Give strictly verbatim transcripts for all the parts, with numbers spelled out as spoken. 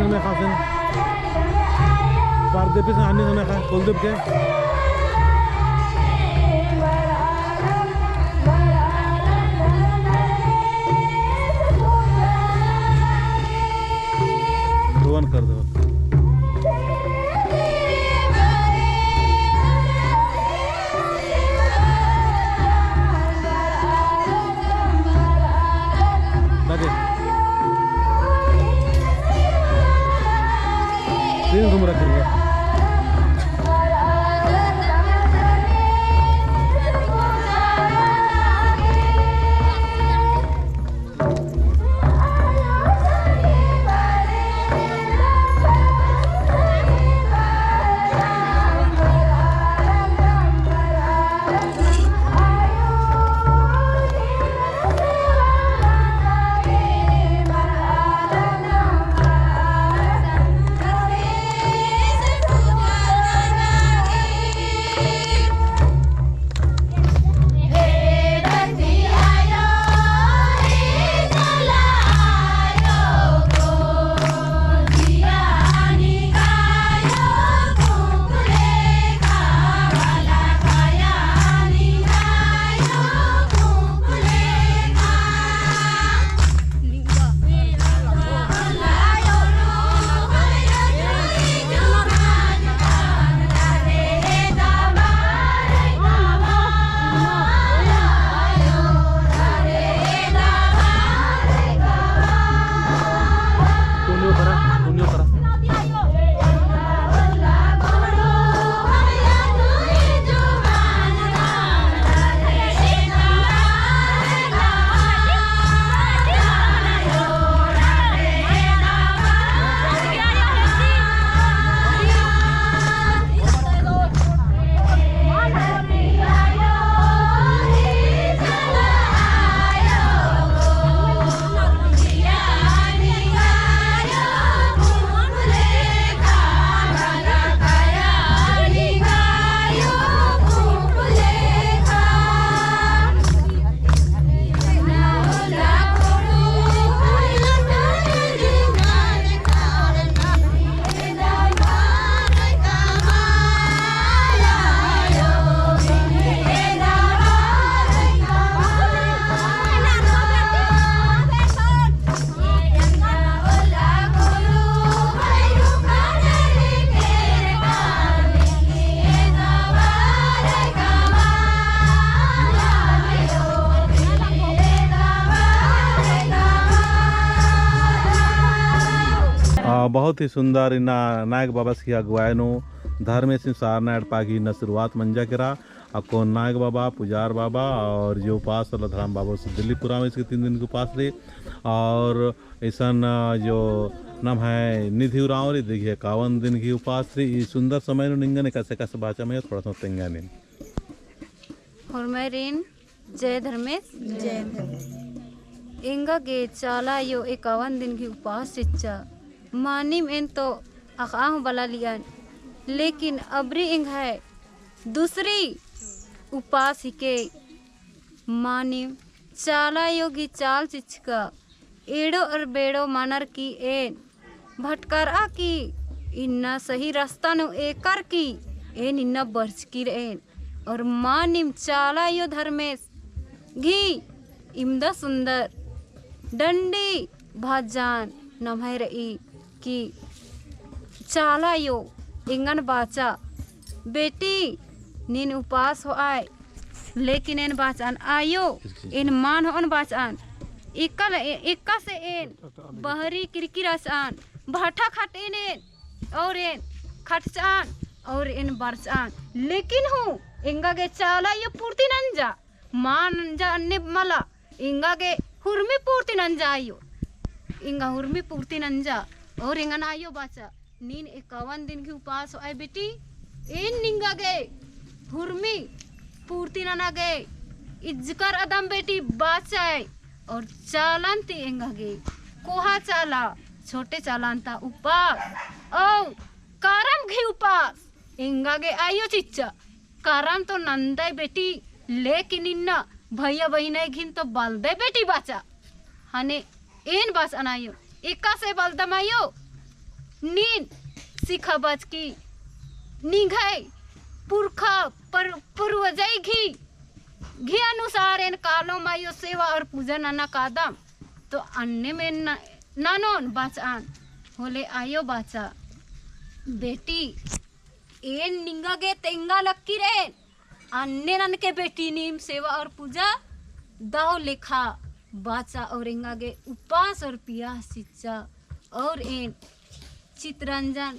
समय खासन। पार देपिस अन्य समय खा, कुलदीप के। रोवन कर दो। लगे। तीन घुमरा करिए। आ, बहुत ही सुंदर इन्ना नायक बाबस की अगुवाई नू धर्मेसिन सारना एड़पा की इन्ना शुरुआत मंजा केरा। अक्कुन नायक बाबा, पुजार बाबा और जो उपास वाला धर्म बाबा से दिल्ली पुरा में इसके तीन दिन के उपास रई। और इसन, अ, जो नम्है निधि उराँव रई, देखिए, इक्यावन दिन की उपास रई। ई सुंदर समय नू निंगन एकासे एकासे बाचा में थोड़ा सा तेंगा नीन। होरमारिन जय धर्मेस। जय धर्मेस। एंगा गे चाला अयो इक्यावन दिन की उपास चिच्चा। मानिम एन तो अख़आ हूँ बलालियन, लेकिन अबरी एंग्है दूसरी उपास हिके। मानिम चाला अयो गही चाल चिचका एड़ो अर बेड़ो मनर की एन भटकरआ की इन्ना सही रस्ता नू एकर की एन इन्ना बरचकी रएन। और मानिम चाला अयो धर्मेस गही इमदा सुंदर डंडी भजन नम्है रई कि चाला अयो एंगन बाचा, बेटी, नीन उपास होआय, लेकिन एन बाचन आयो, एन मान होन बाचन, एका से एन बहरी किरकिराचन, भाठा खटएन एन, और एन खटचन, और एन बरचन, लेकिन हूँ एंगा गे चाला अयो पूर्ति नंजा, मान नंजा अन्ने मला, एंगा गे हुरमी पूर्ति नंजा आयो। एंगा हुरमी पूर्ति नंजा। और एंगन आयो बाचा, नीन इक्यावन दिन की उपास होआय बेटी, एन निंगा गे हुरमी पूर्ति नना गे इज्जकर अदम बेटी बाचाय। और चालन ती एंगा गे कोहा चाला, छोटे चालन ता उपास, और करम गही उपास एंगा गे आयो चिच्चा। करम तो नंदय बेटी, लेकिन इन्ना भैया बहिनय घिन तो बलदय बेटी बाचा। हने एन बाचन आयो, एकासे बलदम आयो, नीन सिखाबाचकी निंग्है पुरखा पर-, पूर्वजय घी, घी अनुसार एन कालोम आयो सेवा और पूजा नना कादम। तो अन्नेम एन न-, ननोन बाचन, होले आयो बाचा, बेटी, एन निंगा गे तेंगा लक्की रएन, अन्ने ननके बेटी नीम सेवा और पूजा दव लेखा बाचा और एंगा गे उपास और पियास चिच्चा। और एन चितरंजन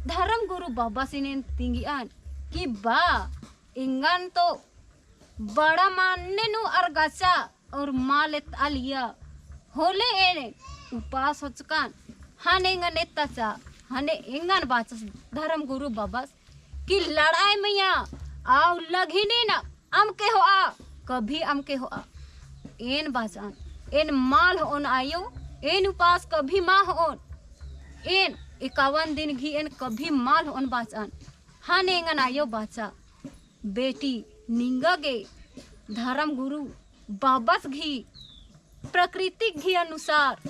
धर्म गुरु बाबासिन एन तिंगियन कि बा, एंगन तो बड़ा मान्ने नू अरगाचा और माल एत्तालिया, होले एन उपास होचकन, हने एंगन एत्ताचा, हने एंगन बाचस धर्म गुरु बाबस कि लड़ाई मइय्याँ आउ लघिनी ना अमके होआ, कभी अमके होआ। एन बाचन, एन माल होओन आयो, एन उपास कभी मा होओन। एन एकावन दिन घी एन कभी माल होओन बाचन। हने एंगन आयो बाचा, बेटी, निंगा गे धर्म गुरु बाबस घी प्रकृति घी अनुसार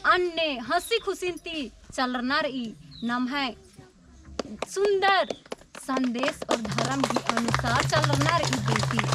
अन्ने हँसी खुशिन ती चलरना रई, नम्है सुंदर संदेश और धर्म घी अनुसार चलरना रई बेटी।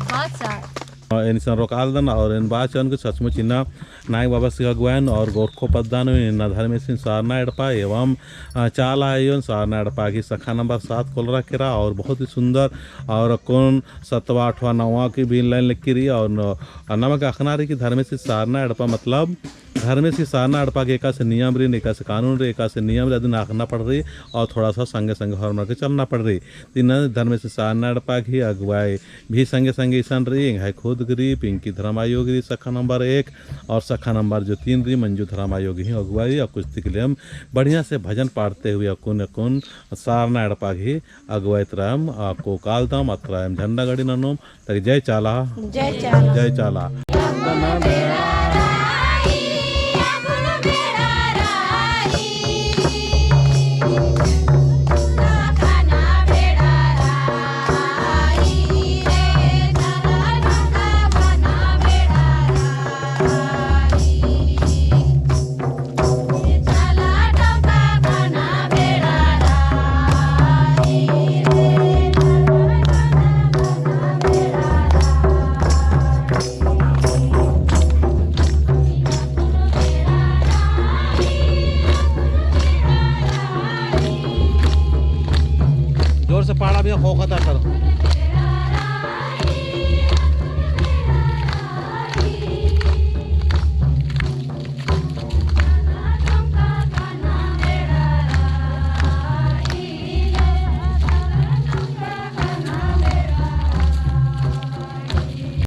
बाचा। एन इसन रोकालदन और एन बाचन कि सचमुच इन्ना नायक बाबस अगुवाइन और गोरखो पद्दा नू इन्ना धर्मेसिन सारना एड़पा एवं, अ, चाला आयोन सारना एड़पा घी शाखा नंबर सात कोलरा केरा और बहुत ही सुंदर और अक्कुन सतवा, अठवा, नवा की भी line लगी रई और न-, नमक अख़ना रई कि धर्मेसी सारना एड़पा मतलब धर्मेसी सारना एड़पा के एकासे नियम रई, एकासे कानून रई, एकासे नियम रई, अदिन अख़ना पड़ रई और थोड़ा सा संगे संगे होरमर के चलना पड़ रई। तीन धर्मेसी सारना एड़पा घी अगुवाई भी संगे संगे इसन रई, एंग्है खुद गही रई, पिंकी धर्म आयो गही रई शाखा नंबर एक और शाखा नंबर जो तीन रई मंजू धर्म आयो गही अगुवाई और कुछ तिकलेम बढ़िया से भजन पाड़ते हुए अक्कुन अक्कुन सारना एड़पा घी अगुवाई तरा एम अक्कु कालदम, अतरा एम झंडा गड़ी ननोम, ताकि जय चाला। जय चाला। जय चाला। जोर से पाड़ा भैया, खोखा ता करो।